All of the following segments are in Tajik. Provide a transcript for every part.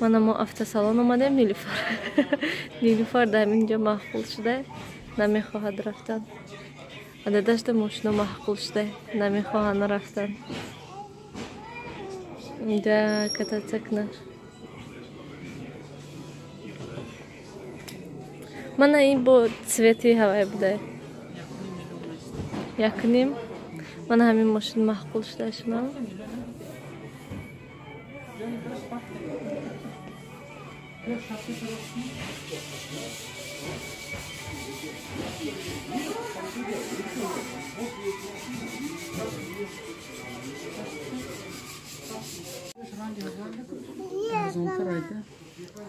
Мана мо автосалон омадем, Нилуфар. Нилуфар дар ҳамин ҷо маъқул шуда, намехоҳад рафтан. Дадашда мошино маъқул шуда, намехоҳанд рафтан. Да кататься кунад. Мана ин бо цвети ҳавай буда. Якним. Мана ҳамин мошин маъқул шуда шуна.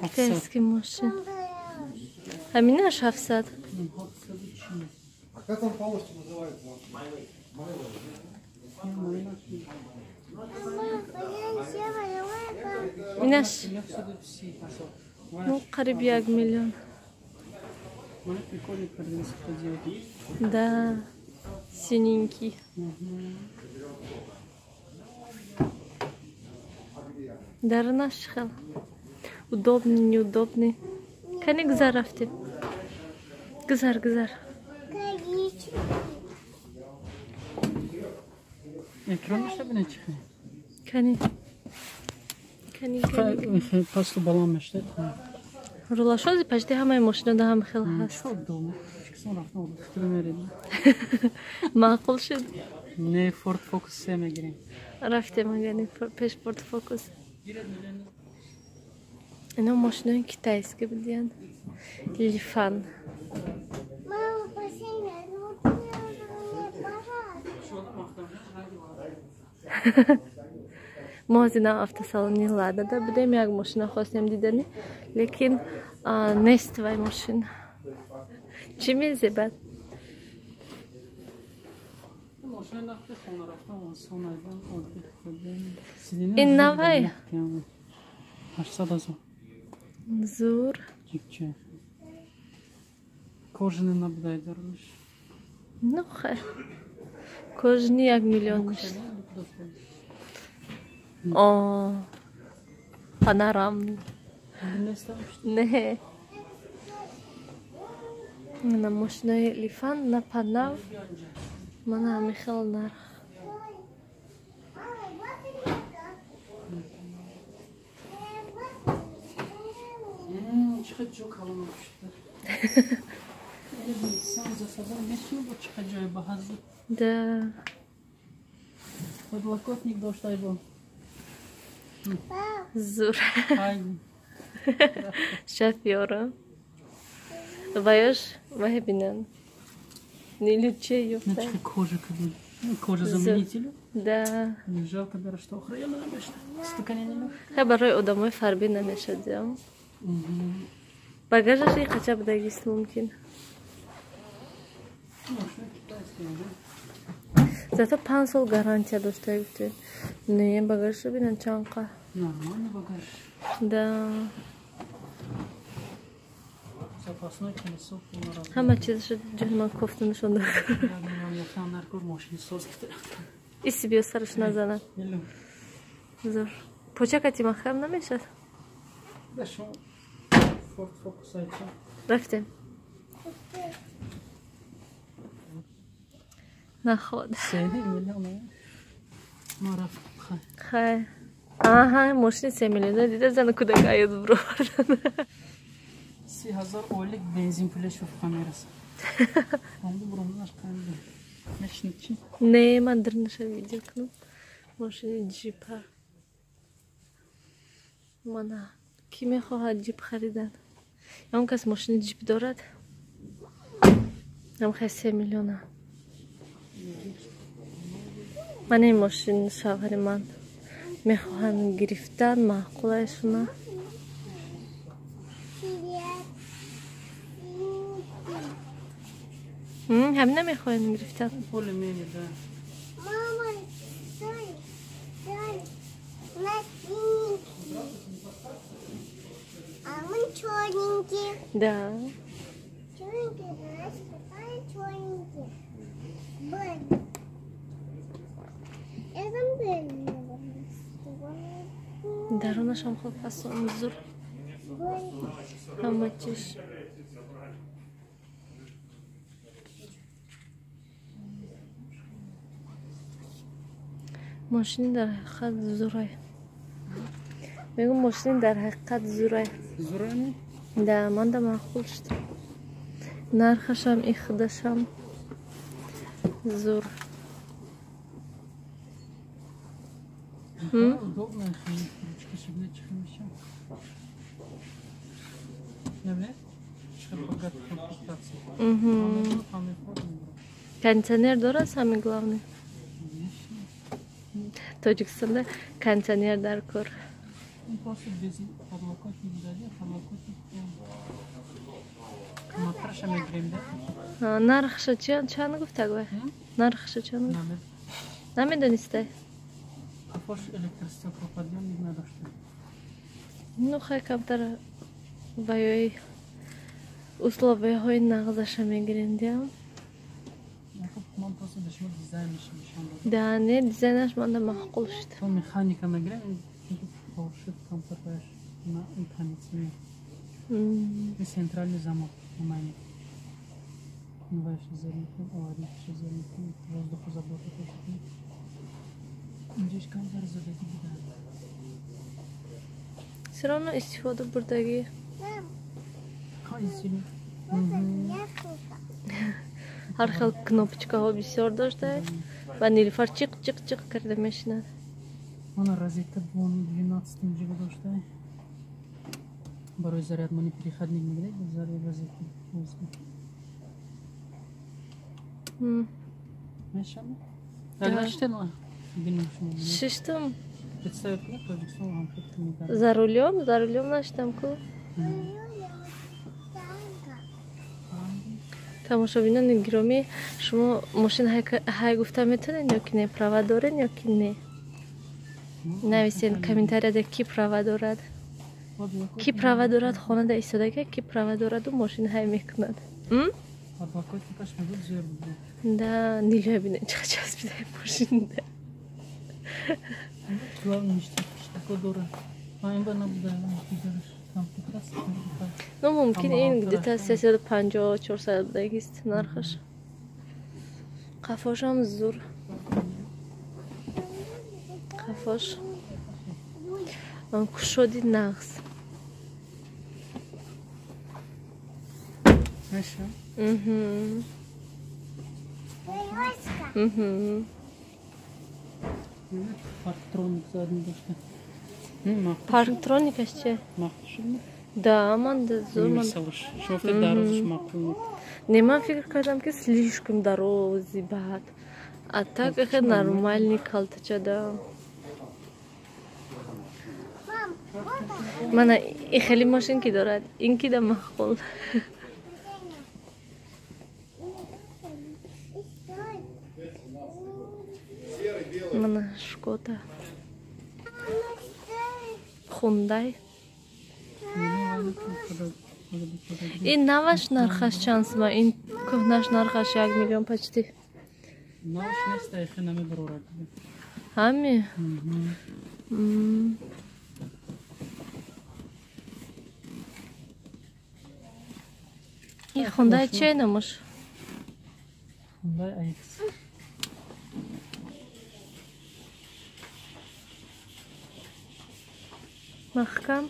Китайский мошин. Ҳаминаш 700. А как он полностью называется? Инаш ну қариб 1 миллион. Да, синенький. Дарунаш хел удобный, неудобный. Кани, гузар, рафтем. Гузар, гузар. Экранаш бина чи? Кани, кани, кани. Пасту баланд мешта. Рулашози почти ҳамаи мошинода ҳам хел ҳаст. Маъқул шуд? Не, Форд Фокус се мегирем. Рафтем, агани пеш Форд Фокус. Ино мошинои китайский будиянд. Лифан. Мама, последняя, ну ты мне, пожалуйста. Мо аз ина автосалони Ладада будем, як мошина хостем дидани, лекин нест вай мошина. Чӣ мезебад? Мошина нақди хона рафтан осон айдан оддӣ. Ин навай? 800 000. Зур. Ҷикча. Кожаный набудай дарунаш. Ну хайр. Кожаный 1 миллион мешад. О, панорамный. Не. На мошинаи Лифан на панав. Мана ҳамин хел нарх. Мама, вот и Чӣ қадр ҷо калон шуда. За собой мешину бо чӣ қадр ҷои баҳазу. Да. Подлокотник доштай бо. Зур. Шофёра. Ваёш вай бинан. Нилюче ёфта. Чӣ кожа кадин. Кожа заменителю. Да. Не жалко даже, что охрана намешта. Стукани не. Хай, барои одамои фарбӣ намешад. Багажаш и қача будагист мумкин. Зато 5 сол гарантия дошта гуфте. Не, багажашо бинан чанқа. Нормальный багаж. Да. Запасной колесо. Ҳама чизашо ҷон кофта нишон дод. Мошини соз. Иси биё, сараш назанад. Зур. Почакати маҳкам намешад. Форд Фокус айча. Рафтем. Наход. 3 миллион. Ма рафтем. Хай. Хай. Аҳа, мошини 3 миллиона дида зана кӯдак аёд бировардан. 30 000 ойлик бензин пулеш шуфқа мерасад. Онду буромнаш қанди. Мешни чи? Не, ман дирнаша видео кунам. Мошини джипа. Мана кӣ мехоҳад ҷип харидан? Ягон кас мошини ҷип дорад? Ам хай 3 миллиона. Ман ин мошин шавҳари ман мехоҳанд гирифтан, маъқулашуна. Привет. Ҳамина мехоҳем гирифтан. Более-менее, да. Мама, стой, стой. У нас синенький. А он черненький. Да. Черненький, значит, какая черненький. Б. Это Б. Да. Дарунашам хел фасон зур. Ҳама чиз. Мошини дар ҳақиқат зурай. Мегӯм мошини дар ҳақиқат зурай. Зурай? Да, манда маъқул шуд. Нархашам ихдашам зур. Удобно, ручка шибне чихмиша. Кондиционер дорад, самый главный. Тоҷикистонда кондиционер дар кор. Нархша чанд гуфта гӯй? Нархша чанд? Намедонистай? Ну хай камтар баёи условияҳои нағзаша мегирем диям. Да, не, дизайнаш манда маъқул шуд. Механика мегирем, камтар на кондиционер. Центральный замок. Все равно истифода бурдагӣ. Ҳар хел кнопочкаҳо бисёр дошта ва Нилуфар чиқ чиқ чиқ карда мешинад. Она розетка 12 инчига дошта. Барои зарядмони переходник мегирад, заряд розетка. Мешам? Шиштам. За рулем, за рулем наштам ку. Тамошобинони гиромӣ, шумо мошин ҳай гуфта метавонед ё ки не? Права доред ё ки не? Нависед комментарияда ки права дорад. Ки права дорад хонада истодага, ки права дораду мошин ҳай мекунад. Да, Нилуя бинед чӣ часпидаи мошинда. Ну, мумкин ин где-то 350-400 будагист нархаш. Қафошам зур. Қафош. Кушоди нағз. Парктроник задний дошта. Парктроникаш че? Да, ман зур. Не, ман фикр кардам ки слишком дарози бад. А так эхе нормальный калтача да. Мана и хеле мошин ки дорад, ин ки да маъқул. Мана Шкода. Хундай. Ин наваш нархаш чанд сума? Ин кӯҳнаш нархаш 1 миллион почти. Наваш нест, эхе намебарорад. Ҳами? Ин Хундай чӣ намуш? Хундай AX. Маҳкам?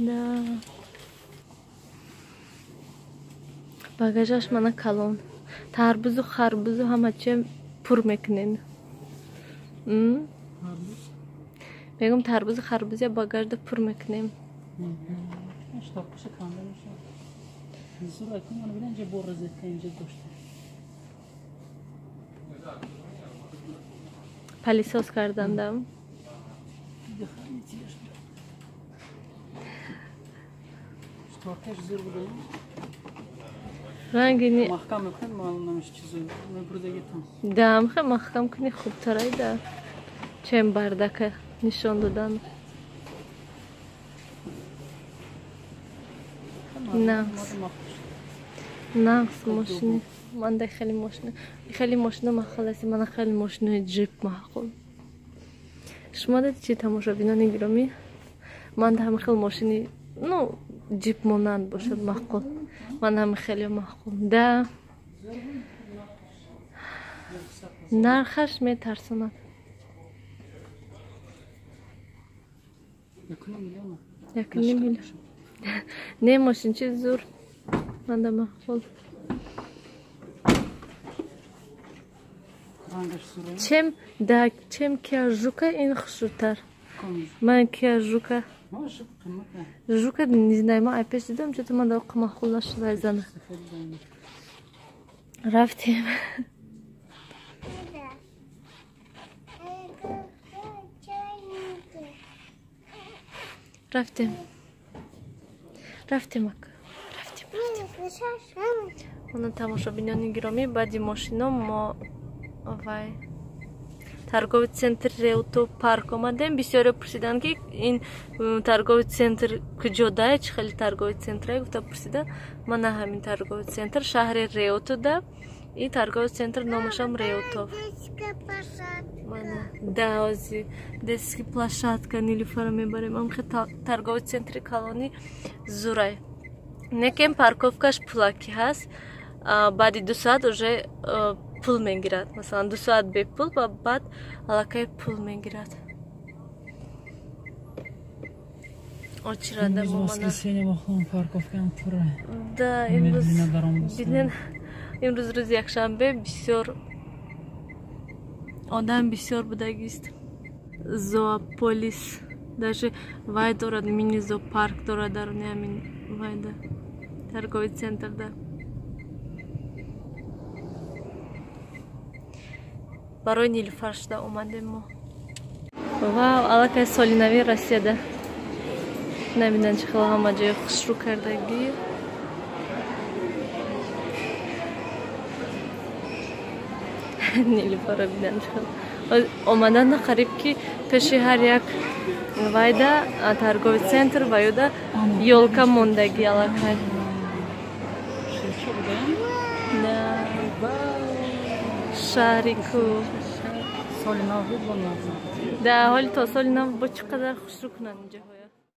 Да. Багажаш мана калон. Тарбузу харбузу ҳама чи пур мекунен. Мегум тарбузу харбузя багажда пур мекунем. Палисос кардандам. Рангини маҳкам мекунем, маълум намеши чизо мебурдагитон. Да, мхе маҳкам кунӣ хубтарай да. Чем бардака нишон додан. Нағз. Нағз мошини. Ман да хеле мошина, хеле мошина маъқул аст, мана хеле мошинаи джип маъқул. Шумо да чӣ, тамошобинони гиромӣ? Ман да ҳама хел мошини, ну, джип монанд бошад маъқул. Ман ҳама хеле маъқул. Да. Нархаш метарсонад. 1,5 миллион. Не, мошинчи зур. Ман да маъқул. Чем да чем Киа Жука ин хушрӯтар. Ман Киа Жука. Жука не знаю, ман айпеш дидам, чото ман да маъқул нашуд ай зана. Рафтем. Рафтем. Рафтем, ака. Рафтем, рафтем. Мана тамошобинони гиромӣ, баъди мошино мо вай торговый центр Реутов Парк омадем. Бисёре пурсиданд, ки ин торговый центр куҷодае, чӣ хеле торговый центрае, гуфта пурсиданд. Мана ҳамин торговый центр шаҳри Реутовда. Ин торговый центр номашам Реутов. Мана да ози детский площадка Нилуфара мебарем. Амхе торговый центри калони зурай. Некем парковкаш пулакӣ ҳаст. Баъди 2 соат уже пул мегирад. Масалан, 2 соат бепул ва баъд аллакай пул мегирад. Очирада мо мана. Да, имрӯз диден, имрӯз рӯзи якшанбе бисёр одам бисёр будагист. Зоополис даже вай дорад, мини зоопарк дорад дар ҳамин вайда торговый центрда. Барои Нилуфар шуда омадем мо. Вау, аллакай соли нави Россияда. Набинанд чӣ хело ҳама ҷои хушрӯ кардагӣ. Нилуфарро бинанд чӣ хело. Омадан қариб ки пеши ҳар як вайда торговый центр ва ёда ёлка мондагӣ аллакай. Шаҳри ку. Да, ҳоли то соли нав бо чӣ қадар хушрӯ кунанд инҷоҳоя.